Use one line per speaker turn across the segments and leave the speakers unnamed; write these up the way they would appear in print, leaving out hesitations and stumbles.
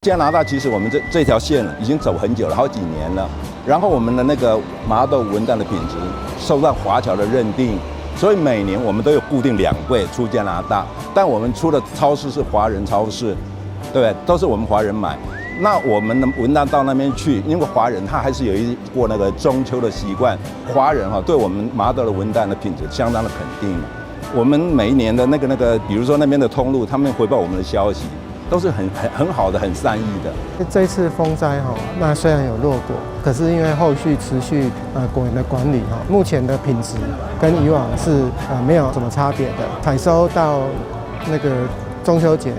加拿大其實我們這條線已經走很久了，好幾年了。然後我們的那個麻豆文旦的品質受到華僑的認定，所以每年我們都有固定兩櫃出加拿大。但我們出的超市是華人超市，對不對？都是我們華人買。那我們的文旦到那邊去，因為華人他還是有一過那個中秋的習慣，華人哈對我們麻豆的文旦的品質相當的肯定。我們每一年的那個，比如說那邊的通路，他們回報我們的消息，都是很好的、很善意的。
這次風災哈，那雖然有落果，可是因為後續持續果園的管理哈，目前的品質跟以往是沒有什麼差別的。採收到那個中秋節，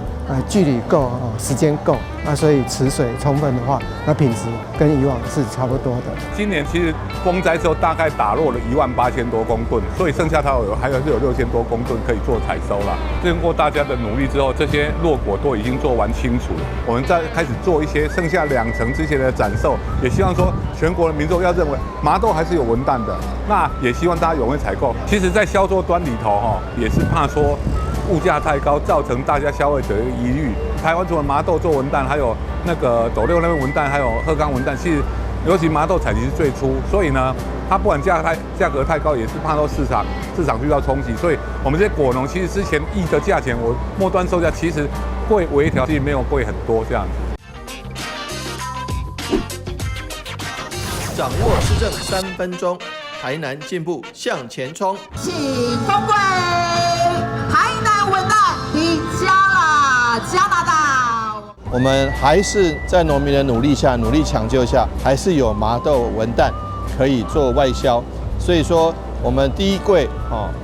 距離夠啊，時間夠，那所以持水充分的話，那品質跟以往是差不多的。
今年其實風災之後大概打落了1萬8千多公噸，所以剩下它有還有是有6000多公噸可以做採收了。經過大家的努力之後，這些落果都已經做完清除，我們再開始做一些剩下2成之前的展售，也希望說全國的民眾要認為麻豆還是有文旦的，那也希望大家踴躍採購。其實，在銷售端裡頭哈，也是怕說物價太高，造成大家消費者的疑慮。台灣除了麻豆做文旦，還有那個斗六那邊文旦，還有鶴岡文旦，其實尤其麻豆採集是最初，所以呢，它不管價格太高，也是怕到市場遇到衝擊。所以我們這些果農其實之前議的價錢，我末端售價其實會微調，其實沒有貴很多這樣子。
掌握市政3分鐘，台南進步向前衝。
請風貴，台南文旦底加啦，加拿大。
我們還是在農民的努力下，努力搶救下，還是有麻豆文旦可以做外銷。所以說，我們第一櫃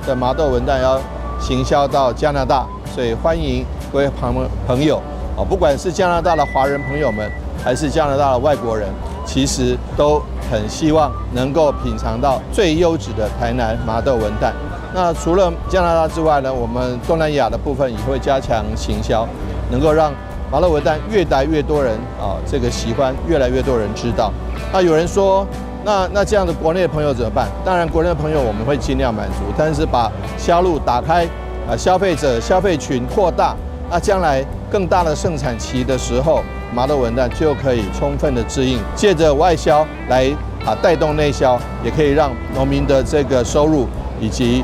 的麻豆文旦要行銷到加拿大，所以歡迎各位朋友啊，不管是加拿大的華人朋友們，還是加拿大的外國人，其實都很希望能夠品嘗到最優質的台南麻豆文旦。那除了加拿大之外呢，我們東南亞的部分也會加強行銷，能夠讓麻豆文旦越來越多人啊，這個喜歡，越來越多人知道。那有人說，那這樣的國內的朋友怎麼辦？當然，國內的朋友我們會盡量滿足，但是把銷路打開，啊，消費者消費群擴大，那將來更大的盛產期的時候，麻豆文旦就可以充分的支應，借着外銷來帶動內銷，也可以讓農民的這個收入以及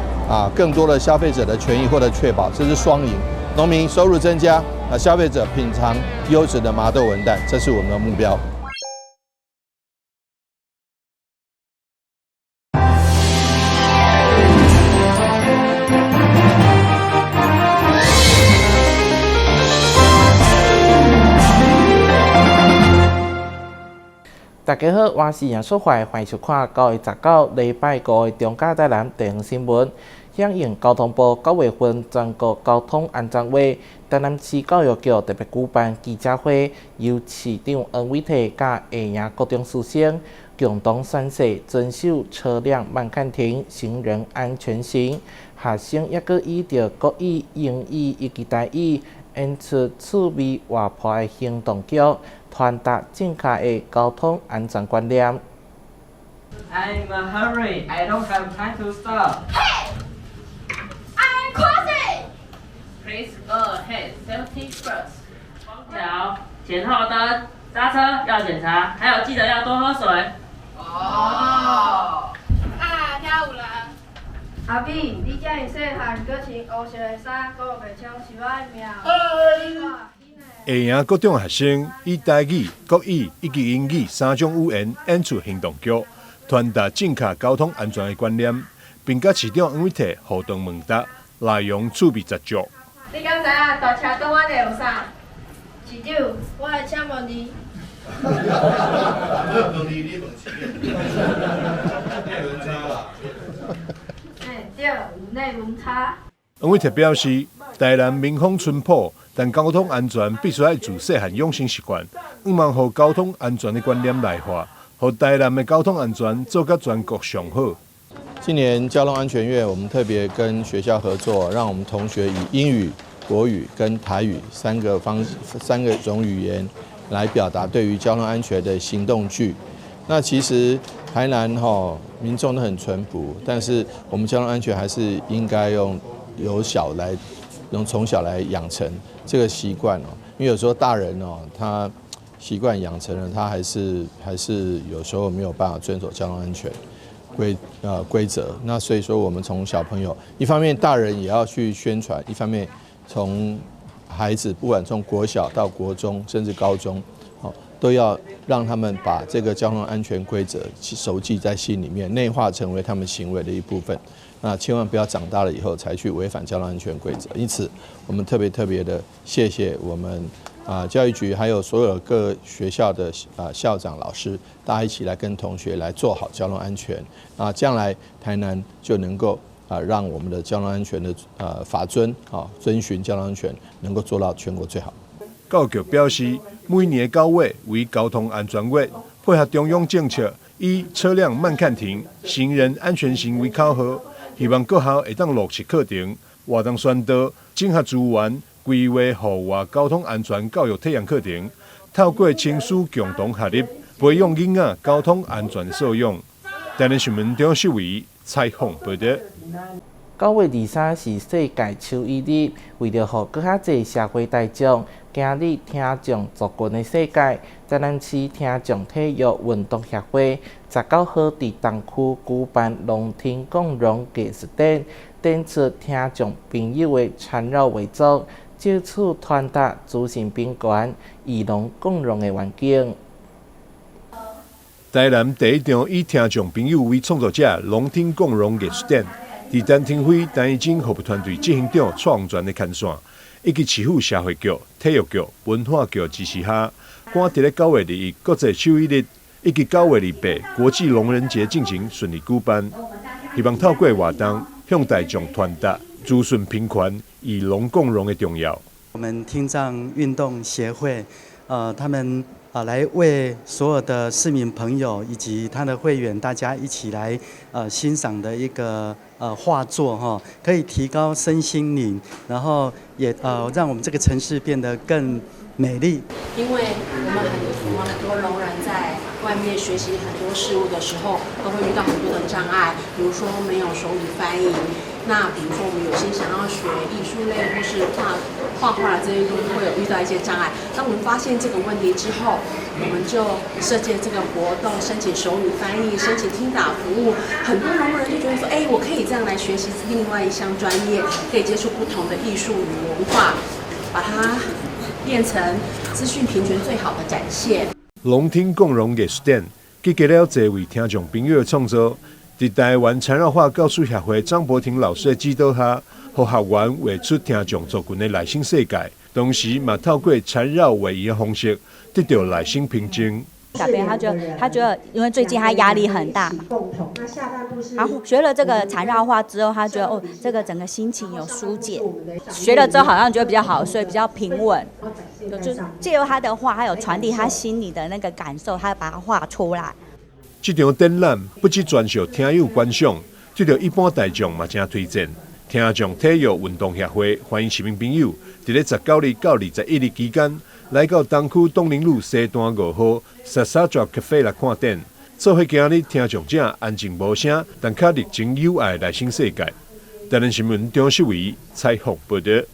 更多的消費者的權益獲得確保，這是雙贏。農民收入增加，消費者品嘗優質的麻豆文旦，這是我們的目標。
大家好，我是楊淑懷，歡迎收看9月19禮拜五的中嘉台南地方新聞。響應交通部9月份全國交通安全月，台南市教育局特別舉辦記者會，由市長黃偉哲佮下營國中師生共同宣誓遵守車輛慢看停、行人安全行。學生猶閣以著國語、英語以及台語演出趣味活潑的行動劇，傳達正確的交通安全觀念。
I'm in a hurry. I don't have time to stop.
Hey! I'm crossing.
Please go ahead. Safety first. 條前後燈，剎車要檢查，還有記得要多喝水。
哦。啊，遐有人。
阿扁，你遮爾細漢，閣穿烏色的衫，閣袂穿，是我的命。
下營國中學生以台語、國語以及英語三種語言演出行動劇，傳達正確交通安全的觀念，並佮市長黃偉哲互動問答，內容趣味十足。
你敢知影大車轉彎的有啥？市長，我來請問你。
問你，你問市長。內溫差啦。
欸，對，有內溫差。
黃偉哲表示，台南民風淳樸，但交通安全必須愛自細漢養成習慣，向望予交通安全的觀念內化，予台南的交通安全做甲全國上好。
今年交通安全月，我們特別跟學校合作，讓我們同學以英語、國語跟台語三個種語言來表達對於交通安全的行動劇。那其實台南民眾都很淳樸，但是我們交通安全還是應該用由小來，用從小來養成這個習慣哦。因為有時候大人哦，他習慣養成了，他還是有時候沒有辦法遵守交通安全規則。那所以說，我們從小朋友，一方面大人也要去宣傳，一方面從孩子，不管從國小到國中，甚至高中，都要讓他們把這個交通安全規則熟記在心裡面，內化成為他們行為的一部分。那千萬不要長大了以後才去違反交通安全規則。因此，我們特別特別的謝謝我們教育局，還有所有各學校的校長老師，大家一起來跟同學來做好交通安全。啊，將來台南就能夠讓我們的交通安全的法遵遵循交通安全，能夠做到全國最好。
教育局表示，每年9月為交通安全月，配合中央政策，以車輛慢看停、行人安全行為口號，希望各校會當落實課程、活動宣導、整合資源，規劃戶外交通安全教育體驗課程，透過親師共同合力，培養囡仔交通安全素養。台南新聞張秀維採訪報道。
9月23是世界手語日，為著予閣較濟社會大眾今日聽障族群的世界，台南市聽障體育運動協會19號佇東區舉辦聾聽共融藝術展，展出聽障朋友的纏繞畫作，藉此傳達資訊平權、與聾共融的願景。
台南第一場以聽障朋友為創作者，聾聽共融藝術展，佇陳庭輝、陳怡貞服務團隊執行長蔡宏全的牽線，以及市府社會局、體育局、文化局支持下，趕佇咧9月21國際手語日以及9月28國際聾人節進行順利舉辦，希望透過活動向大眾傳達資訊平權與聾共融的重要。
我們聽障運動協會，他們來為所有的市民朋友以及他的會員，大家一起來欣賞的一個畫作哈，可以提高身心靈，然後也讓我們這個城市變得更美麗。
因為我們很多聾人在外面學習很多事物的時候，都會遇到很多的障礙，比如說沒有手語翻譯。那比如說我們有些想要學藝術類或是畫畫畫的這些東西，會有遇到一些障礙。當我們發現這個問題之後，我們就設計這個活動，申請手語翻譯，申請聽打服務。很多聾人就覺得說，哎，我可以這樣來學習另外一項專業，可以接觸不同的藝術與文化，把它變成資訊平權最好的展現。
聾聽共融藝術展，集結了濟位聽障朋友的創作。佇台灣纏繞畫教師協會張博庭老師的指導下，予學員畫出聽障族群的內心世界，同時嘛透過纏繞畫的方式，得到內心平靜。
小朋友他覺得，因為最近他壓力很大嘛，然後學了這個纏繞畫之後，他覺得哦，這個整個心情有疏解。學了之後好像覺得比較好睡，比較平穩。就借由他的畫，還有傳遞他心裡的那個感受，他把它畫出來。
這場展覽不只專屬聽友觀賞，對著一般大眾嘛誠推薦。聽障體育運動協會歡迎市民朋友，佇咧19日到21日期間，來到東區東寧路西段5號沙沙抓咖啡來看展，做伙今日聽障者安靜無聲，但較熱情有愛的內心世界。台南新聞張秀維採訪報道。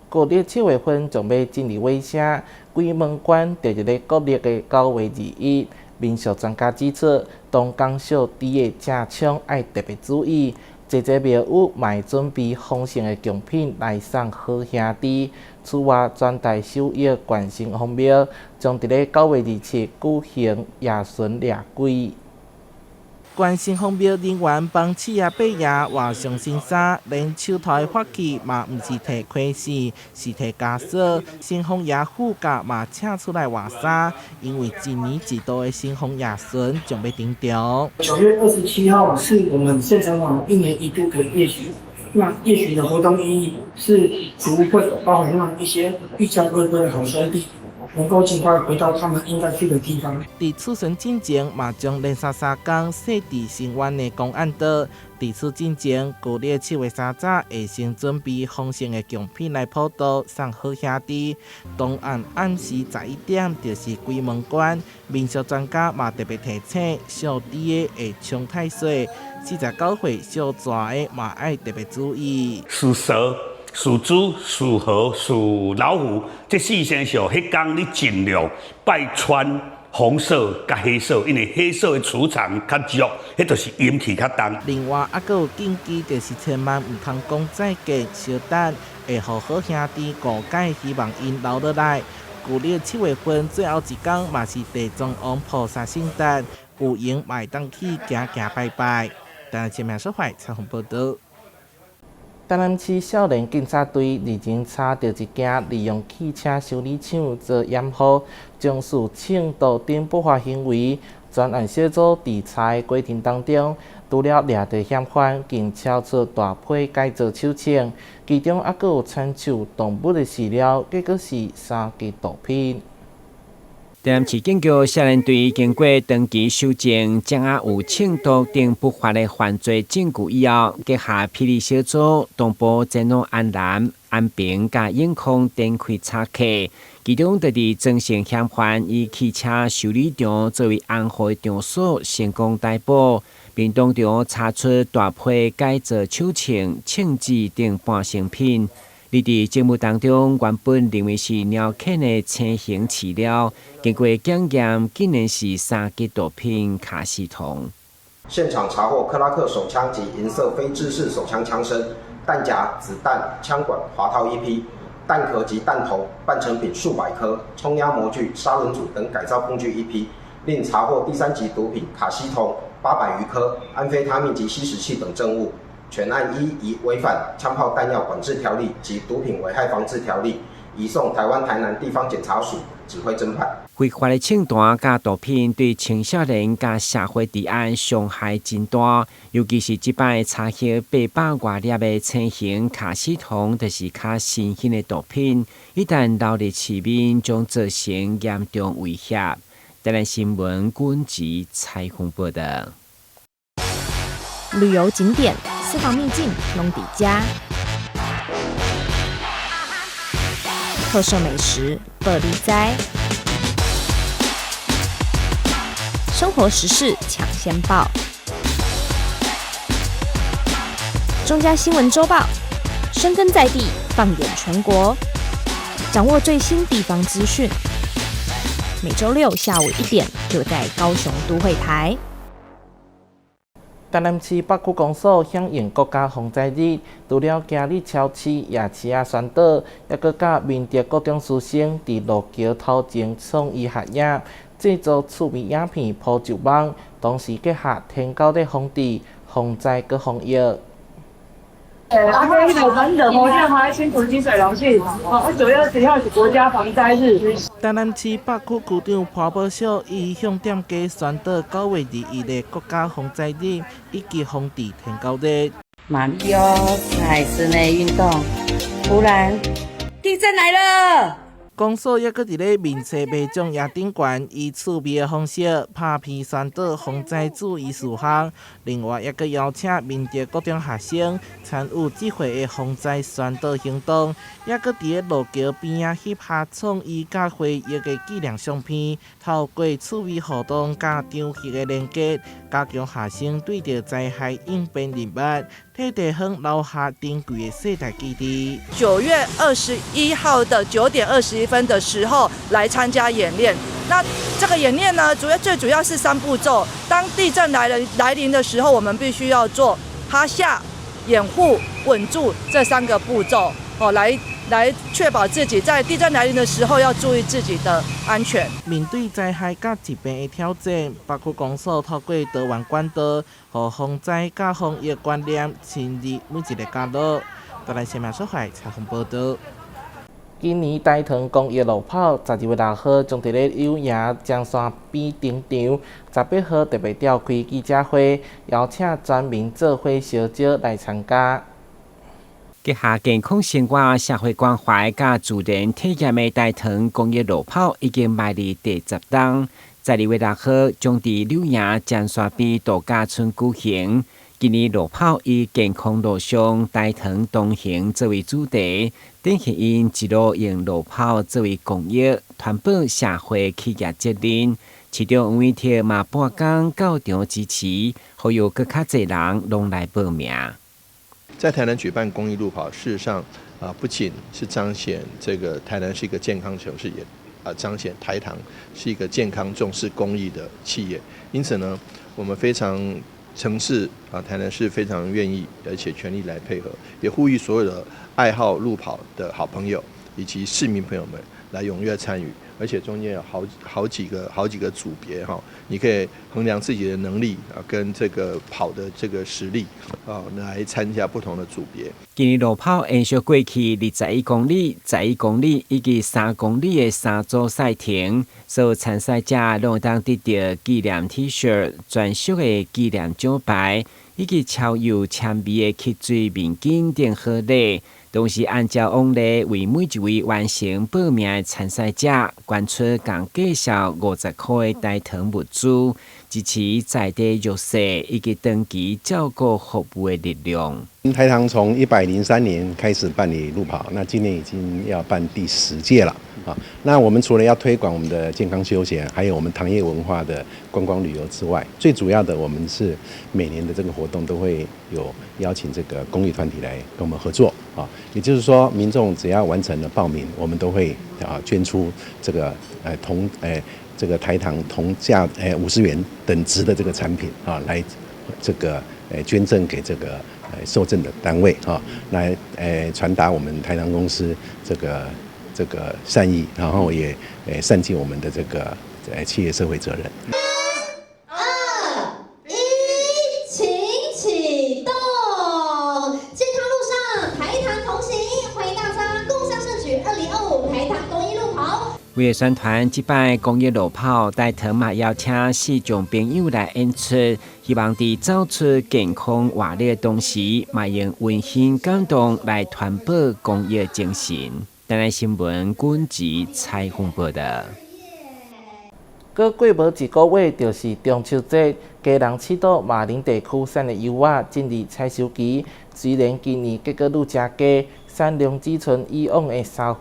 國曆7月份將欲進入尾聲，鬼門關就佇咧國曆的9月21。民俗專家指出，當工小豬的食蔥愛特別注意，濟濟廟宇嘛會準備豐盛的貢品來送好兄弟。此外，全台首邑關城隍廟將佇咧9月27舉行夜巡掠鬼。關城隍廟人員幫鼠仔伯爺換上新衫，連手頭的法器嘛毋是提開線，是提枷鎖。城隍爺副駕嘛請出來換衫，因為一年一度的城隍夜巡將欲登場。
9月27號是我們聖城隍一年一度的夜巡，那夜巡的活動意義是逐會包含讓一些欲加歸歸的好兄弟，能夠盡快回到他們應該去的地方。
佇出巡進前，嘛將連續3工設佇深遠的公案桌。佇此進前，舊曆7月3早會先準備豐盛的貢品來普渡送好兄弟。當晚暗時11點就是鬼門關。民俗專家嘛特別提醒，屬豬的會沖太歲，49歲屬蛇的嘛愛特別注意。
屬蛇。屬豬、屬猴、屬老虎，這四生肖，彼工你盡量拜穿紅色佮黑色，因為黑色的磁場較弱，彼就是陰氣較重。
另外，猶閣有禁忌，就是千萬毋通講再見，相等會予好兄弟誤解，希望𪜶留落來。舊曆7月份最後一工嘛是地藏王菩薩聖誕，有閒嘛會當去行行拜拜。但前面說話採訪報導。台南市少年警察隊日前查著一件利用汽車修理廠做掩護，從事銃毒等不法行為。專案小組佇查的過程當中，除了掠著嫌犯，更抄出大批改造手槍，其中猶閣有產售動物的飼料，結果是三級毒品。
台南市警局少年隊經過長期搜證，掌握有銃毒等不法的犯罪證據以後，結合霹靂小組同步前往安南、安平佮永康展開查緝，其中就佇莊姓嫌犯以汽車修理廠作為掩護的場所成功逮捕，並當場查出大批改造手槍、槍支等半成品。而佇證物當中，原本認為是貓犬的青形飼料，經過檢驗，竟然是三級毒品卡西酮。
現場查獲克拉克手槍及銀色非制式手槍槍身、彈夾、子彈、槍管、滑套一批、彈殼及彈頭半成品數百顆、衝壓模具、砂輪組等改造工具一批，另查獲第三級毒品卡西酮800餘顆、安非他命及吸食器等證物。全案依疑違反槍炮彈藥管制條例及毒品危害防制條例，移送台灣台南地方檢察署指揮偵辦。
非法的槍彈佮毒品對青少年佮社會治安傷害真大，尤其是這擺查獲800外粒的青形卡西酮，就是較新興的毒品，一旦流入市面，將造成嚴重威脅。台南新聞軍籍採訪報導。
旅遊景點、私房秘境，攏佇遮；特色美食，報你知；生活時事搶先報。中嘉新聞週報，深耕在地，放眼全國，掌握最新地方資訊。每週六下午1點，就在高雄都會台。
台南市北區公所響應國家防災日，除了今日超市夜市仔宣導，猶閣佮明德國中師生佇路橋頭前創意合影，製作趣味影片鋪就網，同時結合天狗的防治、防災閣防疫。
啊，這個咱熱河點哈，清除積水容器。哦，9月21號是國家防災日。
台南市北區區長潘寶秀伊向店家宣導9月21的國家防災日以及防治天狗日。
馬里奧在室內運動，突然地震來了。
公所猶閣佇咧面冊賣獎也頂懸，以趣味的方式拍片宣導防災注意事項。另外，猶閣邀請明德國中學生參與這回的防災宣導行動，猶閣佇咧路橋邊仔翕下創意佮回憶的紀念相片，透過趣味互動佮場域的連結，加強學生對著災害應變認識，替地方留下珍貴的世代記憶。
9月21號的9點21分的時候來參加演練。那這個演練呢，最主要是3步驟。當地震來臨的時候，我們必須要做趴下、掩護、穩住這3個步驟，哦，來確保自己在地震來臨的時候要注意自己的安全。
面對災害佮疾病的挑戰，北區公所透過多元管道，予防災佮防疫觀念深入每一個角落。台南新聞所採訪報導。今年大唐公益路跑12月6號將佇咧柳營江山邊登場，18號特別召開記者會，邀請全民做伙相招來參加。
結合健康生活、社會關懷佮自然體驗的大唐公益路跑已經邁入第10冬，12月6號將佇柳營江山邊度假村舉行。今年路跑以健康路上大唐同行作為主題，展現𪜶一路用路跑作為公益，傳播社會企業責任。市長黃偉哲嘛半工到場支持，呼籲閣較濟人攏來報名。
在台南舉辦公益路跑，事實上啊，不僅是彰顯這個台南是一個健康城市，也啊彰顯台糖是一個健康重視公益的企業。因此呢，我們非常城市啊，台南市非常願意，而且全力來配合，也呼籲所有的愛好路跑的好朋友以及市民朋友們來踴躍參與。而且中間有好幾個組別哈，你可以衡量自己的能力啊，跟這個跑的這個實力啊，來參加不同的組別。
今年路跑延續過去21公里、11公里以及3公里的三組賽程，所有參賽者攏會當得到紀念 T 恤、專屬的紀念獎牌，以及超有纖維的吸水面巾等賀禮。同時按照往例，為每一位完成報名的參賽者捐出共價值50塊的代糖物資，支持在地弱勢以及長期照顧服務的力量。
台糖從103年開始辦理路跑，那今年已經要辦第10屆了啊。那我們除了要推廣我們的健康休閒，還有我們糖業文化的觀光旅遊之外，最主要的我們是每年的這個活動都會有邀請這個公益團體來跟我們合作啊。也就是說，民眾只要完成了報名，我們都會啊捐出這個同這個台糖同價50元等值的這個產品啊，來這個捐贈給這個受贈的單位啊，來傳達我們台糖公司這個善意，然後也善盡我們的這個企業社會責任。
二一，請啟動！健康路上，台糖同行，歡迎大家共襄盛舉2025台糖公益路跑。
為了宣傳這擺公益路跑，台糖嘛邀請視障朋友來演出，希望佇走出健康活力的同時，嘛用溫馨感動來傳播公益精神。台南新聞軍籍採訪報道。
閣過無一個月就是中秋節，基隆七堵馬林地區產的柚仔進入採收期。雖然今年結果率誠低，產量只賰以往的1/3，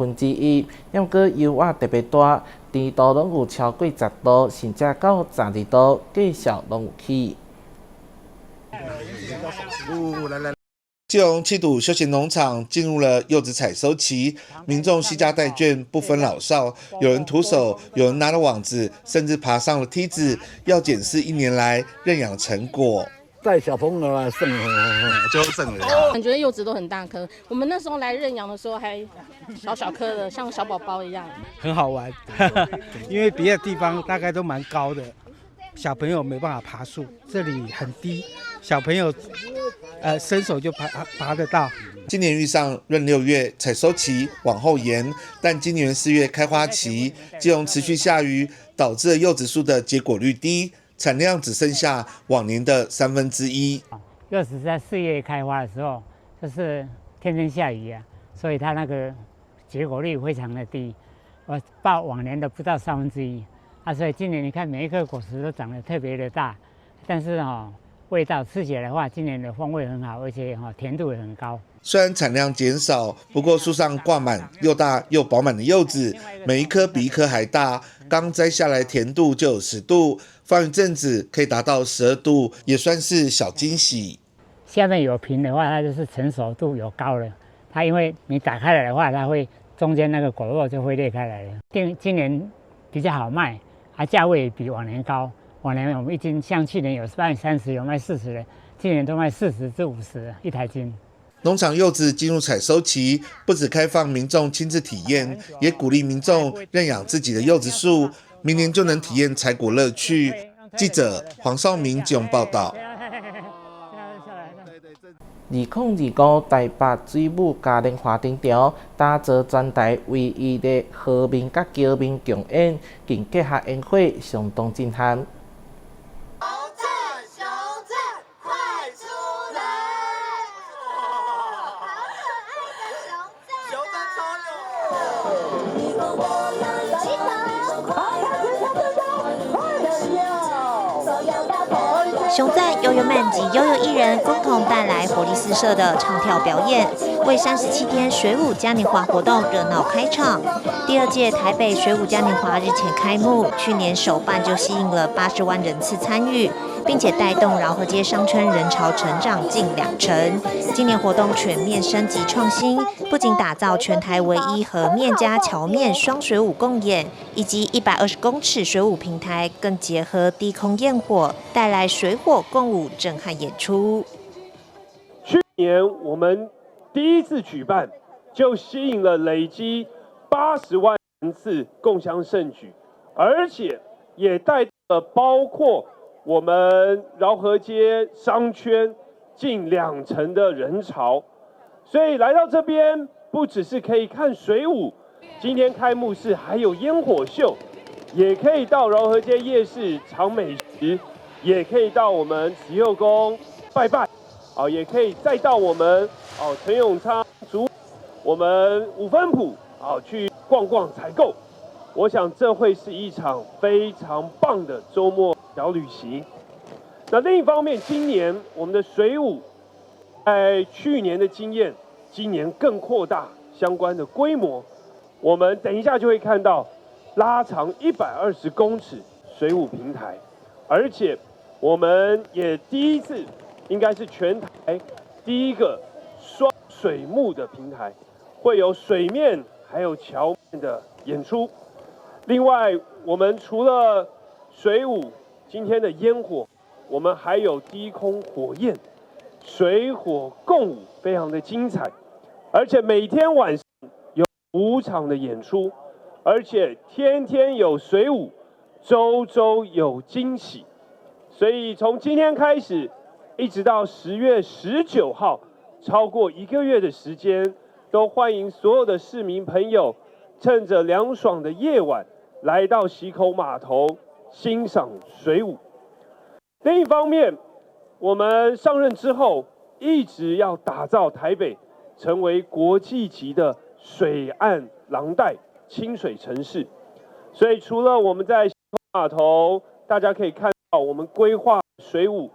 毋過柚仔特別大，甜度攏有超過10度，甚至到12度，價數攏有起。
基隆七堵休閒農場進入了柚子採收期，民眾攜家帶眷，不分老少，有人徒手，有人拿了網子，甚至爬上了梯子，要檢視一年來認養成果。
帶小朋友來耍，
就耍了。
感覺柚子都很大顆，我們那時候來認養的時候還小小顆的，像小寶寶一樣。
很好玩，因為別的地方大概都蠻高的，小朋友沒辦法爬樹，這裡很低，小朋友伸手就爬得到。
今年遇上閏六月採收期往後延，但今年4月開花期，基隆持續下雨，導致了柚子樹的結果率低，產量只剩下往年的1/3。
柚子在4月開花的時候，就是天天下雨啊，所以它那個結果率非常的低，我報往年的不到1/3啊，所以今年你看每一顆果實都長得特別的大，但是哈，味道吃起來的話，今年的風味很好，而且哈甜度也很高。
雖然產量減少，不過樹上掛滿又大又飽滿的柚子，每一顆比一顆還大。剛摘下來甜度就有10度，放一陣子可以達到12度，也算是小驚喜。
下面有皮的話，它就是成熟度有高了。它因為你打開來的話，它會中間那個果肉就會裂開來了。今年比較好賣，啊，價位也比往年高。往年我們一斤，像去年有賣30，有賣40的，今年都賣40至50一台斤。
農場柚子進入採收期，不止開放民眾親自體驗，也鼓勵民眾認養自己的柚子樹，明年就能體驗採果樂趣。記者黃少明基隆報道。
2025台北水舞嘉年華登場，打造全台唯一的河面佮橋面共演，近結合煙火，相當震撼。
熊讚，快出來！好可愛的熊讚，熊讚超有。走一走，
熊讚、悠悠曼及悠悠藝人共同帶來活力四射的唱跳表演。
為37天水舞嘉年華活動熱鬧開場。第二屆台北水舞嘉年華日前開幕，去年首辦就吸引了80萬人次參與，並且帶動饒河街商圈人潮成長近2成。今年活動全面升級創新，不僅打造全台唯一河面加橋面雙水舞共演，以及120公尺水舞平台，更結合低空焰火，帶來水火共舞震撼演出。
去年我們第一次舉辦，就吸引了累積80萬人次共襄盛舉，而且也帶了包括我們饒河街商圈近2成的人潮，所以來到這邊不只是可以看水舞，今天開幕式還有煙火秀，也可以到饒河街夜市嘗美食，也可以到我們慈祐宮拜拜，哦，也可以再到我們哦陳永昌祖我們五分埔啊去逛逛採購。我想這會是一場非常棒的週末小旅行。那另一方面，今年我們的水舞，在去年的經驗，今年更擴大相關的規模。我們等一下就會看到拉長120公尺水舞平台，而且我們也第一次，應該是全台第一個雙水幕的平台，會有水面還有橋面的演出。另外，我們除了水舞，今天的煙火，我們還有低空火焰，水火共舞，非常的精彩。而且每天晚上有5場的演出，而且天天有水舞，週週有驚喜。所以從今天開始，一直到10月19號，超過一個月的時間，都歡迎所有的市民朋友，趁着涼爽的夜晚，來到溪口碼頭欣賞水舞。另一方面，我們上任之後，一直要打造台北成為國際級的水岸廊帶親水城市。所以，除了我們在溪口碼頭，大家可以看到我們規劃水舞，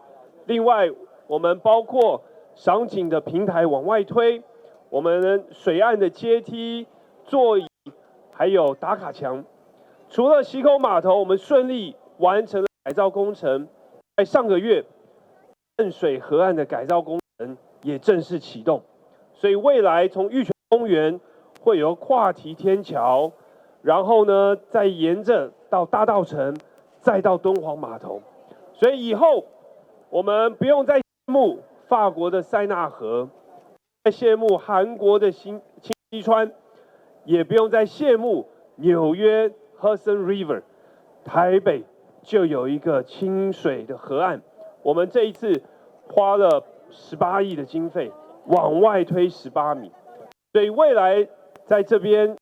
另外我們包括賞景的平台往外推，我們水岸的階梯、座椅，還有打卡牆。除了溪口碼頭，我們順利完成了改造工程，在上個月，淡水河岸的改造工程也正式啟動。所以未來從玉泉公園會有跨堤天橋，然後呢，再沿着到大稻埕，再到敦煌碼頭。所以以後我們不用再羨慕法國的塞納河，再羨慕韓國的新清溪川，也不用再羨慕紐約 Hudson River，台北就有一個清水的河岸。我們這一次花了18億的經費往外推18米，所以未來在這邊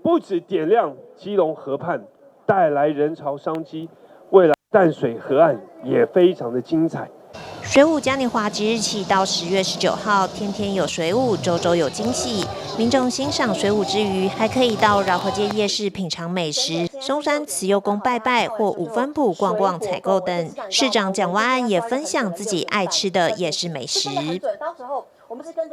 不止點亮基隆河畔，帶來人潮商機，未來淡水河岸也非常的精彩。
水舞嘉年華即日起到10月19號，天天有水舞，週週有驚喜。民眾欣賞水舞之餘，還可以到饒河街夜市品嘗美食、松山慈祐宮拜拜或五分埔逛逛採購等。市長蔣萬安也分享自己愛吃的夜市美食。
饒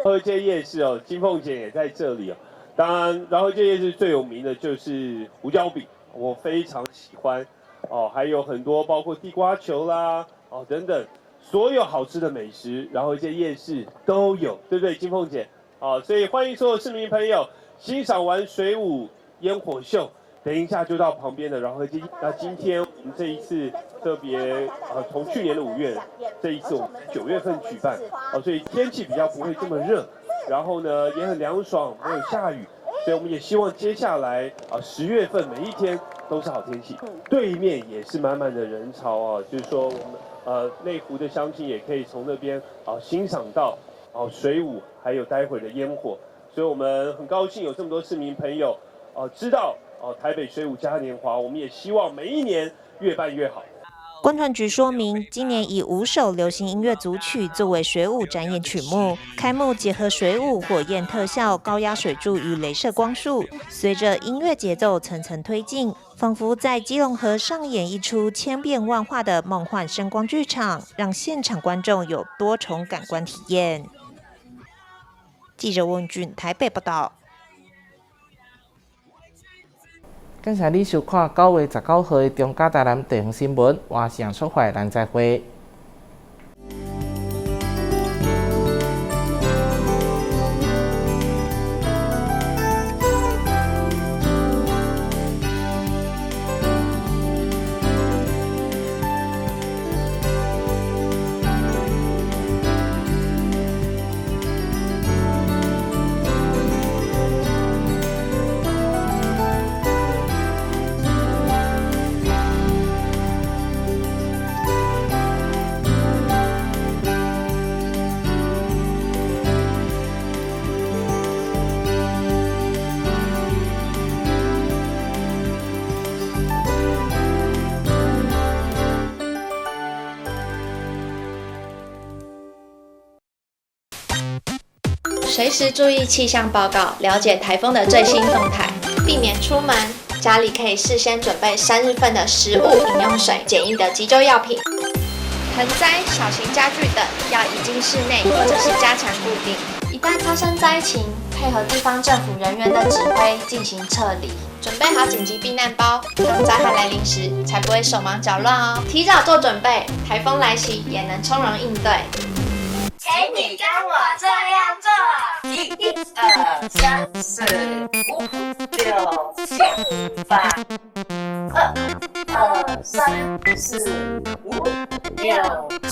河街夜市哦，金鳳姐也在這裡哦。當然，饒河街夜市最有名的就是胡椒餅，我非常喜歡哦。還有很多包括地瓜球啦，哦等等。所有好吃的美食，饒河街夜市都有，對不對，金鳳姐？好，所以歡迎所有市民朋友欣賞完水舞煙火秀，等一下就到旁邊的饒河街。那今天我們這一次特別，從去年的5月，這一次我們9月份舉辦，哦，所以天氣比較不會這麼熱，然後呢也很涼爽，沒有下雨，所以我們也希望接下來啊10月份每一天都是好天氣。對面也是滿滿的人潮啊，就是說我們。內湖的鄉親也可以從那邊啊欣賞到哦水舞，還有待會的煙火，所以我們很高興有這麼多市民朋友哦知道哦台北水舞嘉年華，我們也希望每一年越辦越好。
觀傳局說明，今年以5首流行音樂組曲作為水舞展演曲目，開幕結合水舞、火焰特效、高壓水柱與雷射光束，隨着音樂節奏層層推進，仿佛在基隆河上演一出千變萬化的夢幻聲光劇場，讓現場觀眾有多重感官體驗。记者温俊台北报道。
感謝你收看9月19號的中嘉台南地方新聞，我是楊淑懷，咱再會。
隨時注意氣象報告，了解颱風的最新動態，避免出門。家裡可以事先準備3日份的食物、飲用水、簡易的急救藥品、盆栽、小型家具等要移進室內或者是加強固定。一旦發生災情，配合地方政府人員的指揮進行撤離，準備好緊急避難包，當災害來臨時才不會手忙腳亂哦。提早做準備，颱風來襲也能從容應對。
請你跟我這樣做：1、2、3、4、5、6、7、8；2、2、3、4、5、6、7、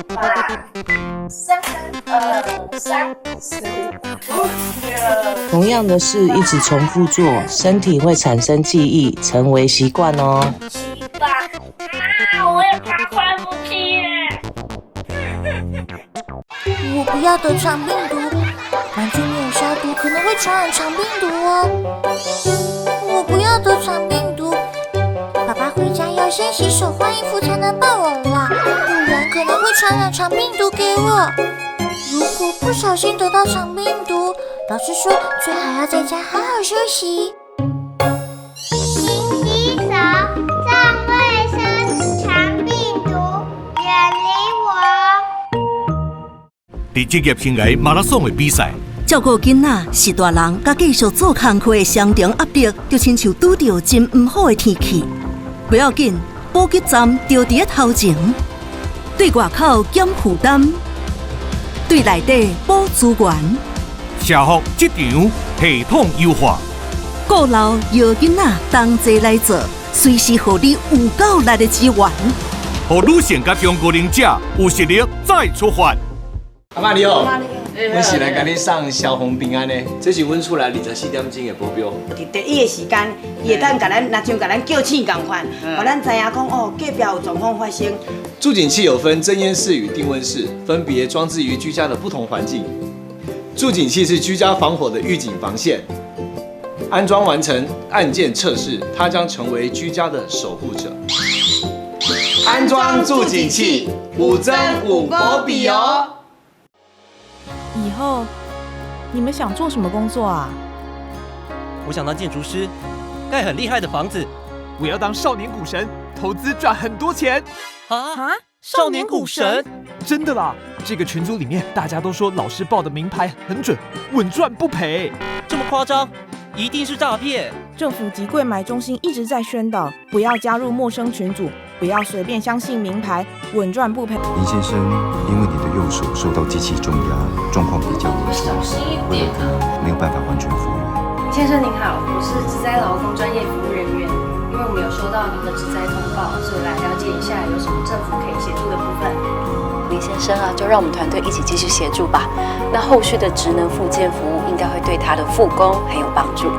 8；3、2、3、4、5、6。
同樣的事一直重複做，身體會產生記憶，成為習慣哦。
7、8，啊！我也怕快呼吸耶。
我不要得腸病毒，環境沒有消毒可能會傳染腸病毒哦。我不要得腸病毒，爸爸回家要先洗手換衣服才能抱我啦，不然可能會傳染腸病毒給我。如果不小心得到腸病毒，老師說最好要在家好好休息。
勤洗手，重衛生，腸病毒遠離我。
佇職業生涯馬拉松的比賽，
照顧囡仔是大人佮繼續做工課的雙重壓力，就親像拄著真毋好的天氣。不要緊，補給站就佇咧頭前，對外口減負擔，對內底補資源。
社福職場系統優化，
顧老搖囡仔同齊來做，隨時予你有夠力的支援，
予女性佮中高齡者有實力再出發。
阿媽你好，阮是來共你送消防平安的，這是阮厝內24點鐘的保鏢。
佇第一个時間，伊會當共咱，若像共咱叫醒仝款，予咱知影講哦，隔壁有狀況發生。
住警器有分偵煙室與定溫室，分別裝置於居家的不同環境。住警器是居家防火的預警防線，安裝完成按鍵測試，它將成為居家的守護者。安裝住警器，五增五保比哦。
以後你們想做什麼工作啊？
我想當建築師，蓋很厲害的房子。
我要當少年股神，投資賺很多錢。
啊！少年股神？
真的啦！這個群組裡面大家都說老師報的名牌很準，穩賺不賠。
這麼誇張？一定是詐騙。
政府及櫃買中心一直在宣導，不要加入陌生群組，不要隨便相信名牌，穩賺不賠。
林先生，因為你的右手受到機器重壓，狀況比較嚴重，
小心一點啊，
沒有辦法完全復原。
先生您好，我是職災勞工專業服務人員，因為我們有收到您的職災通報，所以來了解一下有什麼政府可以協助的部分。
林先生啊，就讓我們團隊一起繼續協助吧。那後續的職能復健服務應該會對他的復工很有幫助。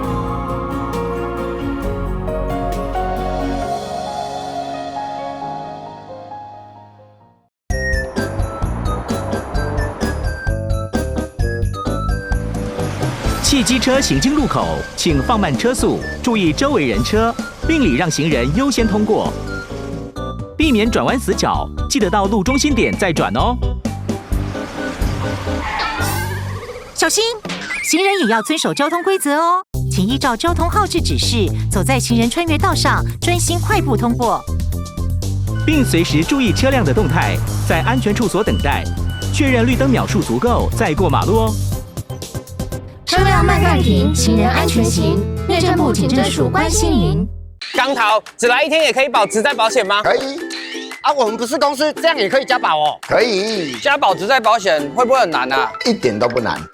汽機車行經路口，請放慢車速，注意周圍人車，並禮讓行人優先通過，避免轉彎死角。記得到路中心點再轉哦。
小心，行人也要遵守交通規則哦。請依照交通號誌指示，走在行人穿越道上，專心快步通過，
並隨時注意車輛的動態，在安全處所等待，確認綠燈秒數足夠再過馬路哦。
車輛慢慢停，行人安全行。內政部警政署關心您。
光頭，只來一天也可以保職災保險嗎？
可以。
啊，我們不是公司，這樣也可以加保哦。
可以。
加保職災保險會不會很難啊？
一點都不難。